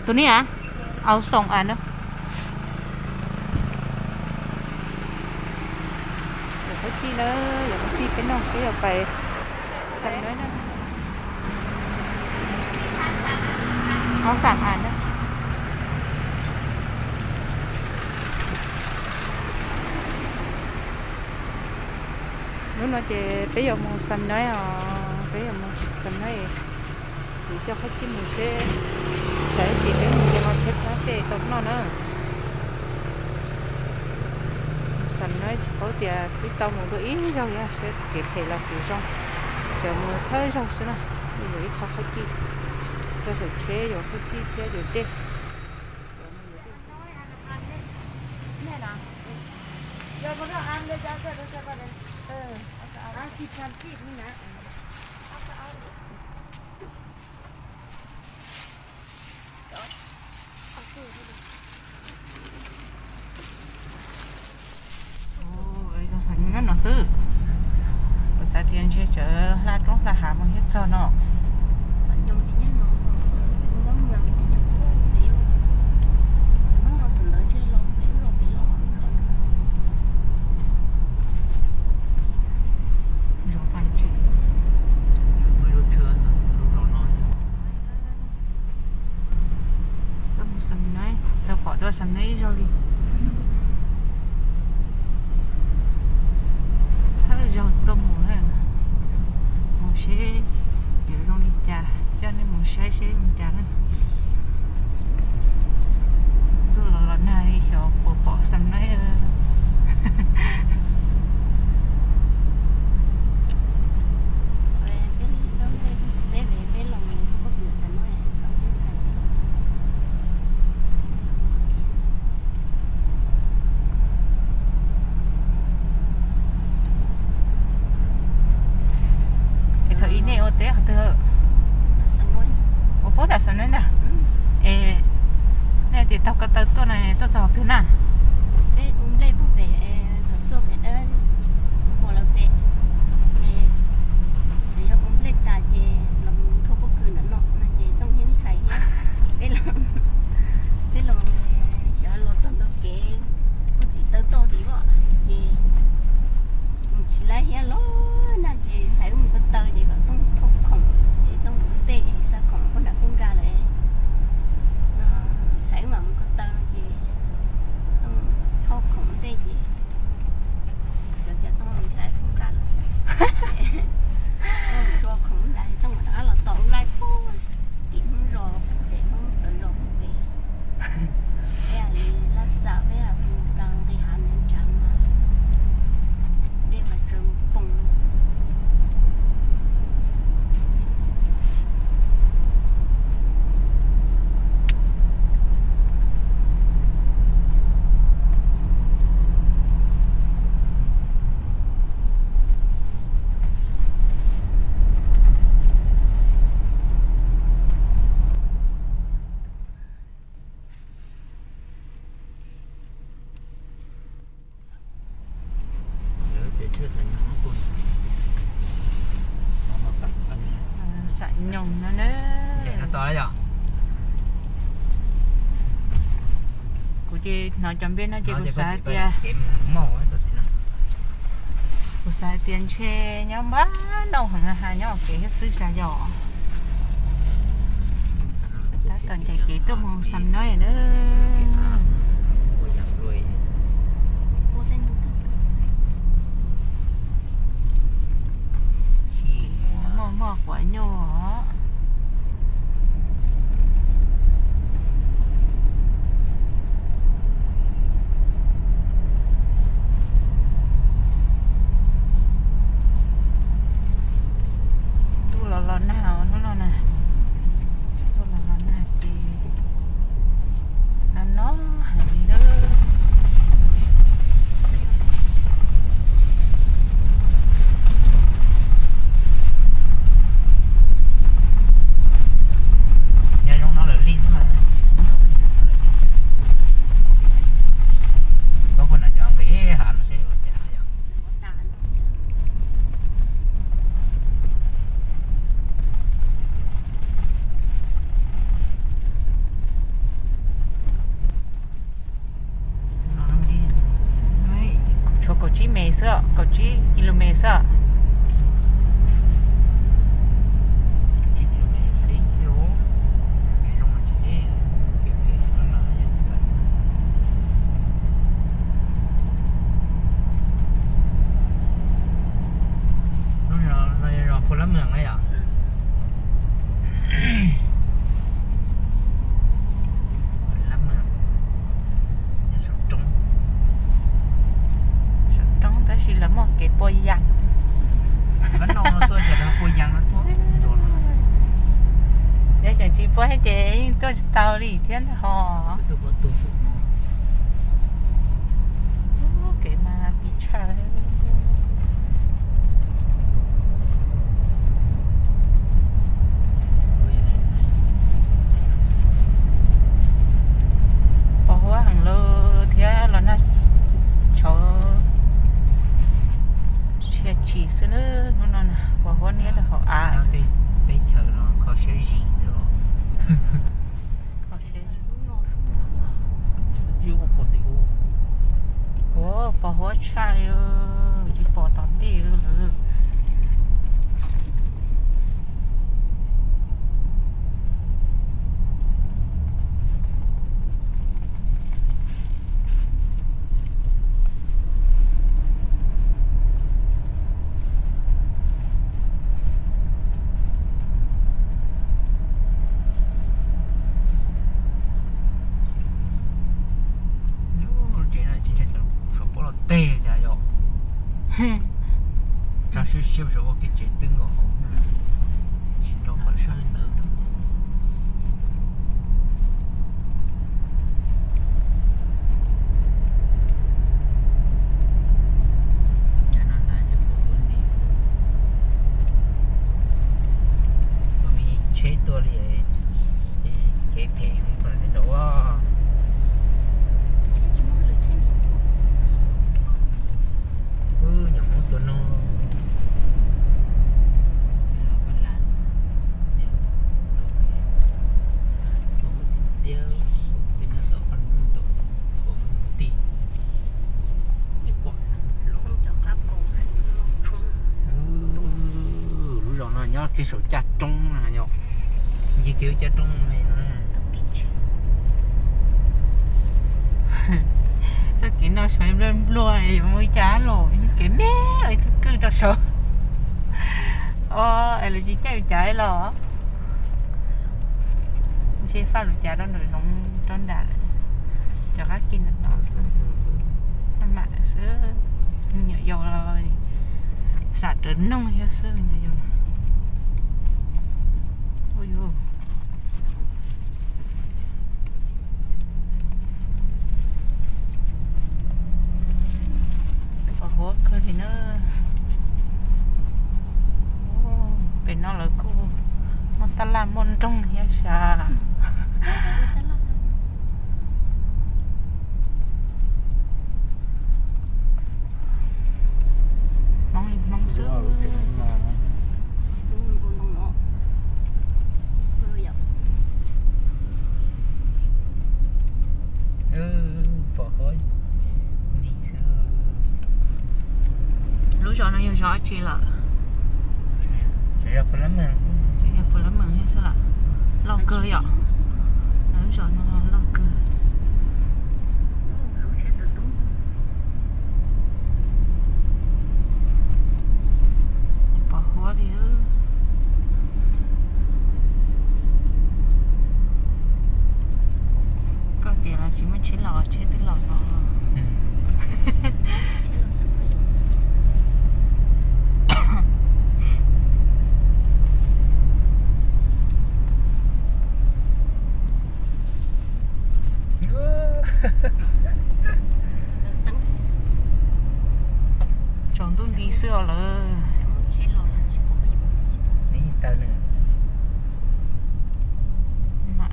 Tus ni a, au xoom a na. Yog qhov tij na, yog qhov tij peb noj peb yuav pais xam na. Au xoom a na. Hnub no ces peb yuav mus Xam Nab os, peb yuav mus Xam Nab. Kuv coj qhov tij mus seb, tsam ib chim peb mus ces ho tshaib plab tej tau noj na. Mus Xam Nab tsis paub tias twb tau mus dua ib zaug, yog seb kev phem los kev zoo, tsuas mus thawj zaug xwb na. Yuav ib qho qhov tij rau saum tsheb, yuav qhov tij thiab yuav dej. Nyob no xwb, kuv xav tias ntshe tseem hla roob hla hav mus thiab txog no. Tuaj mus Xam Nab, tau pom dua Xam Nab ib zaug li. Thawj zaug tuaj mus, mus seb yuav zoo li cas, coj nej mus saib seb zoo li cas na. Tuaj los los nag li xyov puas pom Xam Nab. Es thaum ub nej ua teb qhov twg? Ua puag nram Xam Nab ntag. Es nej tias taug ko taw tuaj no tuaj txog qhov twg na? Peb los, peb los xyov los txog ntawm kev puag tim taw toj tim os, ces mus tsis laib thiab los na, ces ntxhais wb mus ko taw ces kom Tooj thauj khoom, ces Tooj mus tej xa khoom puag nram Koob Nkag lawm. Ntxhais wb mam mus ko taw no ces Tooj thauj khoom ntej ces xyov cas Tooj mus nrhiav Koob Nkag lawm. Tooj mus tso khoom ntawd ces Tooj rov qab los tos wb laij puag tim Hmoob zos puag pem, Hmoob plawv zos puag pem. Peb li laj xav peb mus plas nqis hav ntawd nrad mas dej mas tsaws mus poob. Xam Nyoog no na. Kuv ces hnov cov npe no ces kuv xav tias, kuv xav tias ntshe nyob npab nrau heev na, nyob kev thiab xwb xyov yog. Tab tom ncaim kev tuaj mus Xam Nab na. Muaj muaj quav nyuj os. Tuaj los los nag os hnub no na. Tuaj los los nag ces xwb, kaum tsib kilomev xwb. Phu Lab Mees na yom? Lab Mees, saum roob, saum roob tab sis lawv muaj kev pua yas. Yog xyov tsis pua ces yeej tuaj tsis tau li thiab ho. Kev mas pis tshaj. Pos huab heev lawm thiab los nag tshauv tshia tshis xwb na. Hnub no pos huab niab rau hauv av xwb. Teb chaws no kho siab zis. Ua pos huab tshaj li, tsis pom tom ntej lawm. Tsev no tsis ntshai saum pob los teg cas yom. Tso siab siab saum ua kev tsev twb nkaus hauv. Tsheb tuaj li, kev phem mus pom tej nraud. Wb nyuam Hmoob tuaj noj. Lub zos no nyob kiag saum caj roob na yom. Ncig kiag caj roob no. Txoj kev no sawv npluag npluag, mus ib cas los kev me, ib tug kwj rau saud. O, es lawv tsis caij cas los? Ntshe faj lub cav rau nram zoov rau nram lawm. Cov qab ke ntawm no xwb, maj mam lawm xwb. Me nyuam yaus los xam rawv noog thiab xwb me nyuam yaus. Ua yus pos huab kawg li na. Pem no lawv kuj muaj tab laj muaj nroog thiab sas. Hmoob li Hmoob xwb. Pom huab nti xwb. Lub zos no yog zos dab tsi lawm? Yog Phu Lab Mees thiab xwb lawm. Loj kawg yom. Lub zos no loj kawg. Pos huab li. Koj tias los tsis muaj tsheb los, tsheb twb los no. Tsaus ntuj nti xwb os lawm. Mam,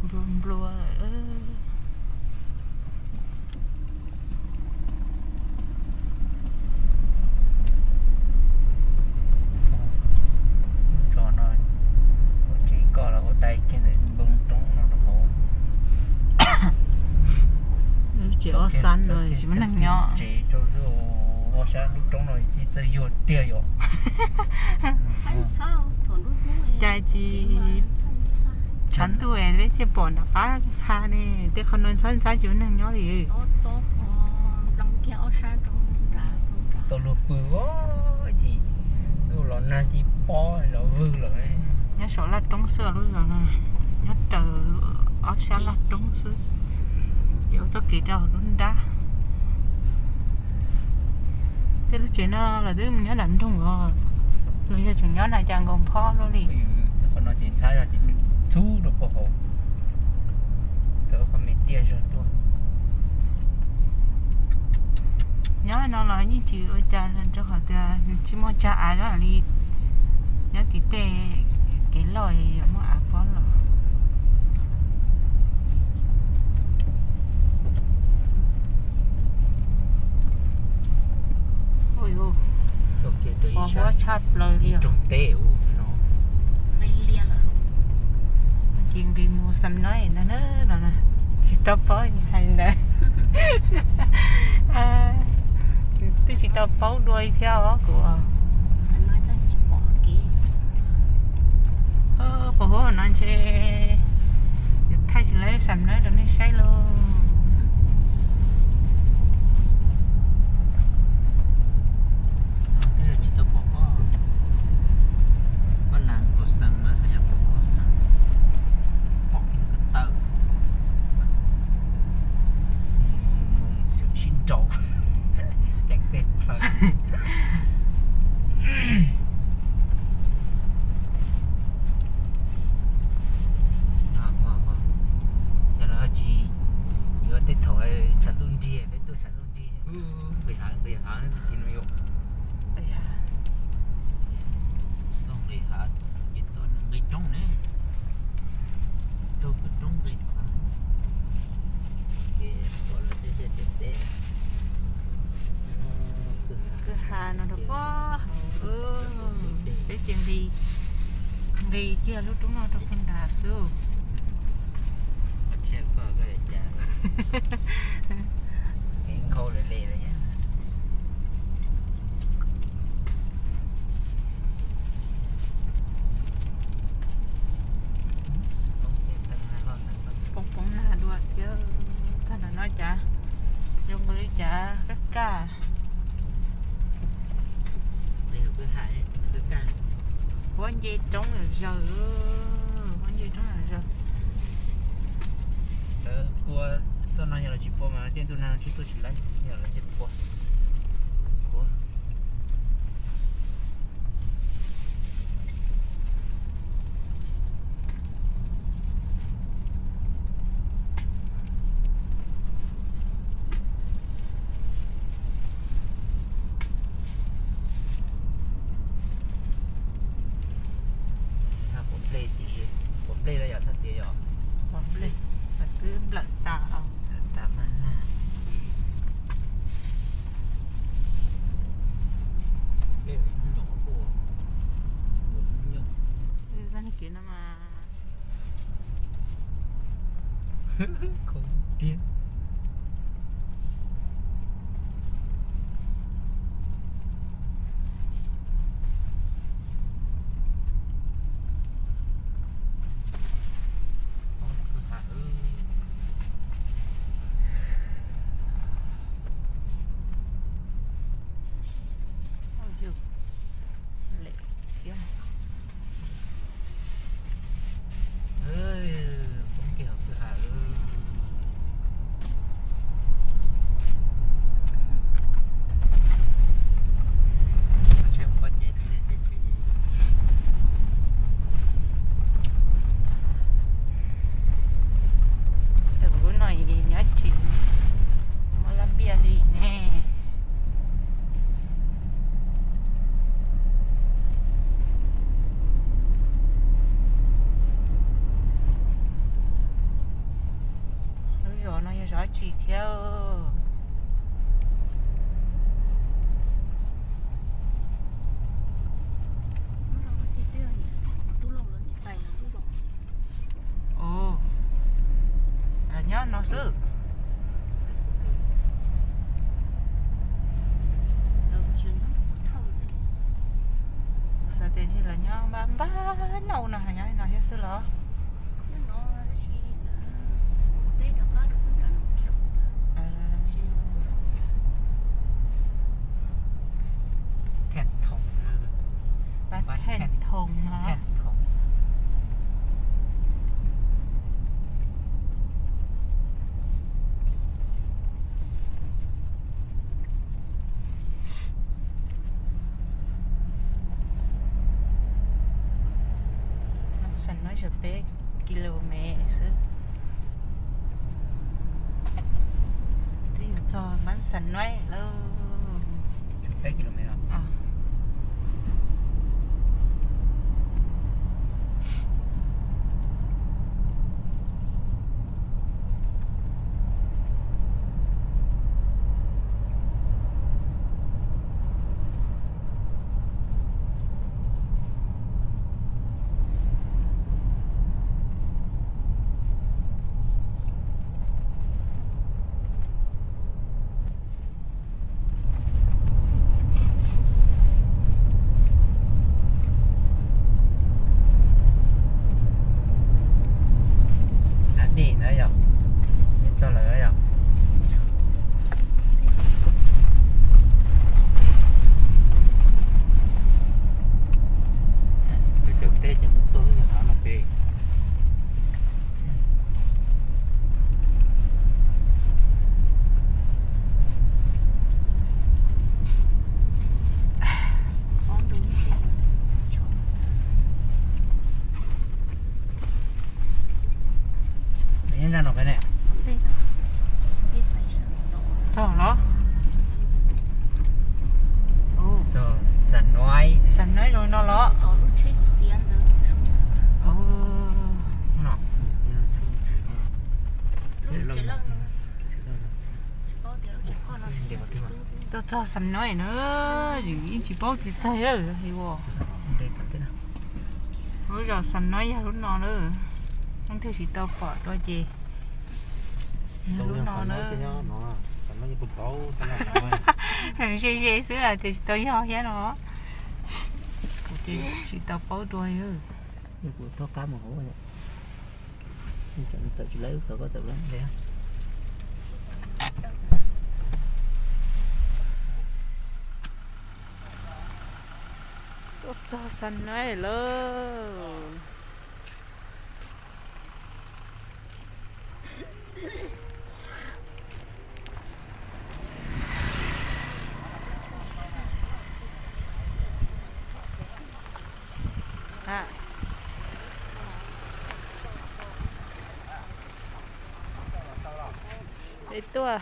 nplua nplua lawm. Tso no, ua tsev koj los ua dai kiag ntawm npoo roob no rau hauv. Lub Ces ob sab no tsis muaj neeg nyob. Tsev rau ob sab lub roob no thiaj txawj yuag tiag yom. Cas tsis tshav ntuj peb thiaj pom nram qab ha ne, tej qhov no ntxhab ntxhab tsis muaj neeg nyob li. Tau luag pw os, ces ntuj los nag ces pob los vwg lawm. Nyob saum laj roob xwb lub zos no, nyob raws ob sab laj roob xwb. Ces ua txoj kev rau hauv lub nrab. Tej lub tsev no lawv twb mus nyob nram nroog os, los yog tseem nyob na cas nkaus phob luaj li. Qhov no ces ntxhab zog ces txhub rau puag hauv, rau qhov me tiaj zog tuaj. Nyob no los yeej tsis ua cas rau qhov tias nws tsis muaj tsag av li. Nyob tim tej kev loj yuav muaj av pob los. Ua huab tshaj plaws li os. Ces nqis mus Xam Noib ntag na, no na, tsis tau paub hais ntawd. Twb tsis tau paub dua li thiab os kuv. Pom huab no ntshe yuav thaij tsis lawv Xam Noib rau nej saib lauj. Twb tsis tau pom pob, pob nas pom xeem mas haj yam pom pob, pom kiag tus ko taw. Mus xyuam sib nraus, ceev teg plaws. Yog lawv ho tsis yuav tej thaum tshav ntuj nrig, peb tuaj tshav ntuj nrig. Nqis hav, nqis hav, nqis hav, nqis roob ne, rau kwj roob nqis hav. Kwj ha no rau puag hauv, peb ces nqis, nqis kiag lub roob no rau puag nrad xwb. Nkhaus lawm le lawm. Poob poob nag dua thiab. Tag nrho no cas zoo li cas kaj kaj. Huab nce roob lawm zaws, huab nce roob lawm zaws. Lawv pua txoj no yog lawv tsis pua mas tej ntuj nag no tsis tuaj tsis laib, yog lawv tsis pua. Pov nplej tid, pov nplej los yog thaj tias yog pov nplej, lawv twb nplawm tas os. Nplawm tas mas nag. Kev no mas khaub tiag. Lub no nyob tsis muaj laj npiaj li ne. Lub zos no yog zos tsis thiab. Nyob no xwb. Xas Nuaib lawm. Dej ntawd yog, yeej txog lawm yog. Peb caug teb ces mus tuaj lub niag hav no pem. Txog los? Txog Xas Nuaib. Xas Nuaib zoo no los? Tuaj txog Xas Nuaib na, yeej tsis paub tias txog lawm. Lub zos Xas Nuaib yog lub no na. Leej twg tsis tau pom dua ces yog lub no na. Ze ze xwb tias tsis tau yog thiab no. Kuv ces tsis tau paub dua. Kuv thaub qab mus hauv. Tawm tsis lawv, koj tawm lawv. Tuaj txog Xas Nuaib lawm. Peb tuaj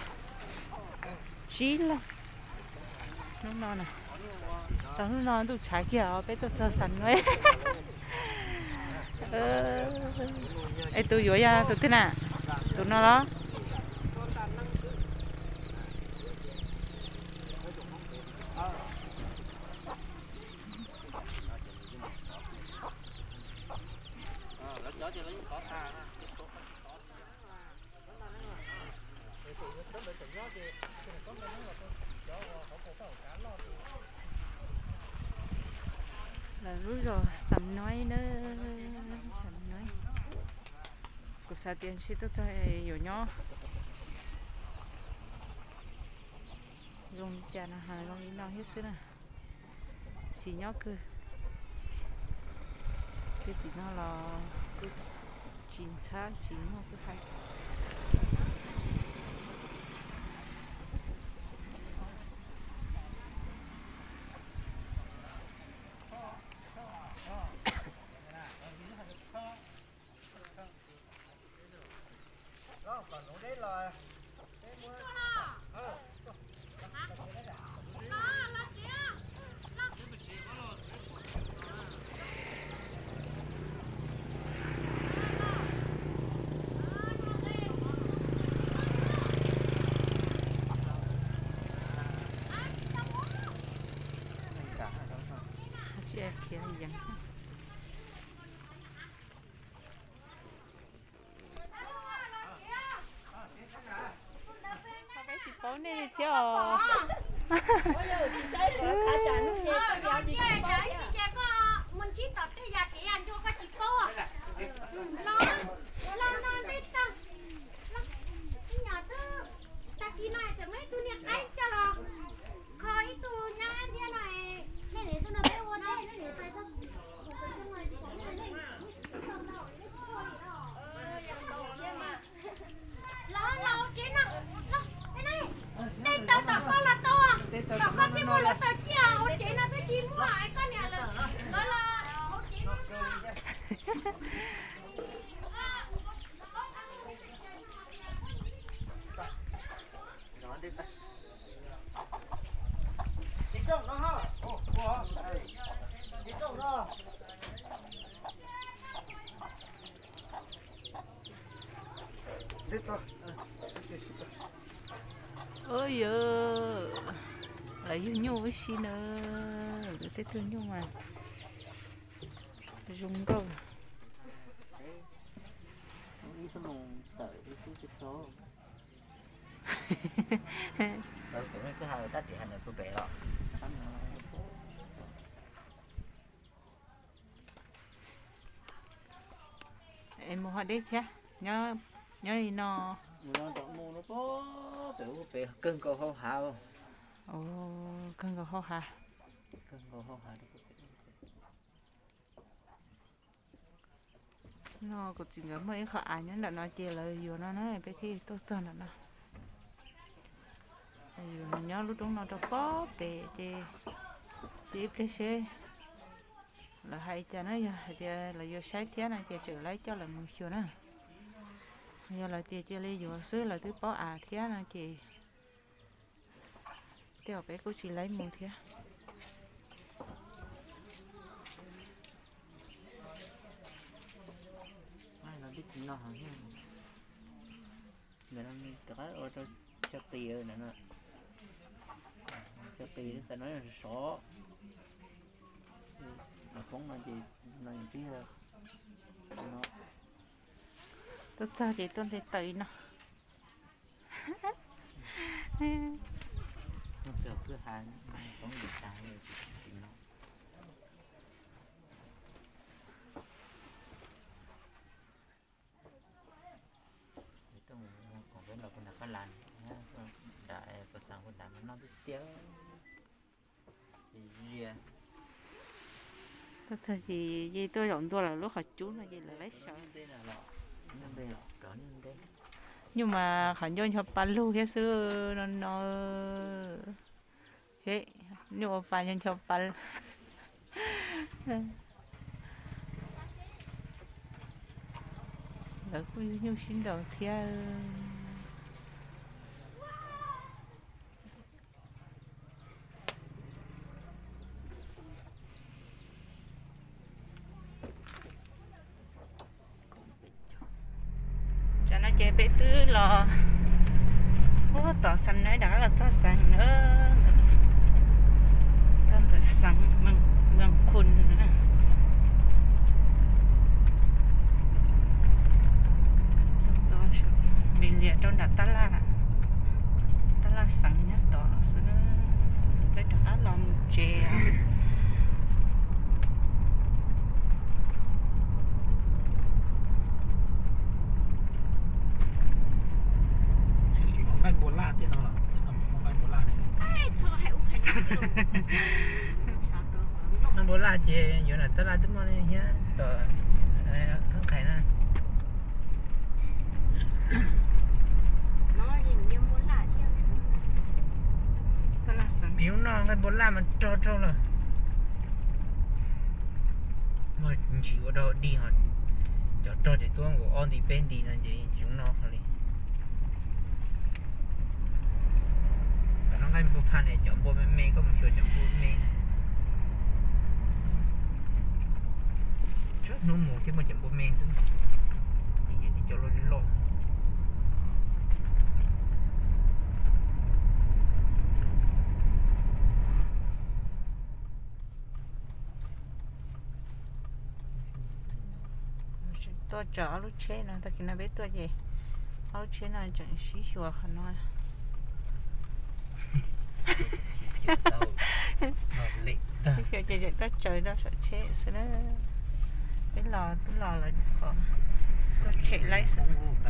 tsib leeg. Hnub no, tau hnub no ntuj tshav kiag os, peb tuaj txog Xas Nuaib. Es tus yuav yog tus twg na? Tus no los? Lawv lub zos Xas Nuaib na, Xas Nuaib. Kuv xav tias ntshe tuaj txog yuav nyob zoo li cas no, zoo li no thiab xwb na. Xis nyob kawg, tej tim no los kuj tsis ntxhab tsis muaj kuj hais. Peb tsis paub nej li thiab os. Mus ntsib tom tej yam kev yam ncua koj tsis paub. Los, los no tej tag, ib nyuag twb tag kis no tseem muaj ib tug niag qaib coj los kho ib tug nyab ntiab no, nej niam tug no peb ua dab, nej niam tais tau. Los, los hauv tsev no, los, tej taw tom koj los tau, tom koj txij muaj lawv taw ciaj, hauv tsev no twb tsis muaj, es koj niam lawm, nkawd los hauv tsev no. Ua yog lawv yug nyuj ua si na, tej tug nyuj mas zoo nkauj. Es mus haus dej thiab, nyob li no. Kawg nkaus hau hav. Kawg nkaus hau hav. No kuv txiv nkawd muaj ib qho av nyob nram no ces lawv yuav no na peb thiaj tuaj txog nram no. Yuav nyob lub roob no rau pob pem ces, ces ib pliag seb lawv hais cas na, yog hais tias lawv yuav saib thiab no ces tseem laib coj lawv mus xyuas na. Yog lawv tias cia li yuav xwb lawv twb paub av thiab no ces tej zaum peb kuj tsis laib mus thiab. Ntawm no rov qab ua rau chaw qis, chaw qis xav no sov, poob no ces no tib no. Tuaj txog ces tuaj nte taws no. Tuaj txog ces tuaj zaum ntua lawm lub qhov cub no ces lawv laib sawv. Nyuj mas qhov ncauj ncho pa lug thiab xwb no no. Nyuj ua pa ncho ncho pa. Lawv kuj yug nyuj sib nraus thiab. Tam no ces peb twb los, ub, tom xeev na, rov qab los txog xeev na, txog ntawm xeev Vaj Khun na. Vim liam rau nram tab laj, tab laj xeev nyob tod xwb, peb rov qab los mus tsev. Nqaij npua laj tiag no, nqaij npua laj tiag no. Nqaij npua laj ces yuav nram tab laj twb muaj li thiab tom Hab Qhais na. Tsis zoo noj, nqaij npua laj mas rog rog lawm. Muaj ntsis ua dog dig ho, cov rog ces tuab nkaus ob nti peb nti no ces tsis zoo noj qhov li. Xav noj nqaij npua phaj ne, cov npua me me, koj mus xyuas cov npua me. Txhua hnub mus thiaj muaj cov npua me xwb, cov loj loj. Tuaj tso ob lub tsheb no, tag kis no peb tuaj ces ob lub tsheb no tseem sib xyuas qhov no. Sib xyuas ces tseem tuaj tsaws rau saum tsheb xwb na. Peb los twb los lawm, tuaj tshem laib xwb.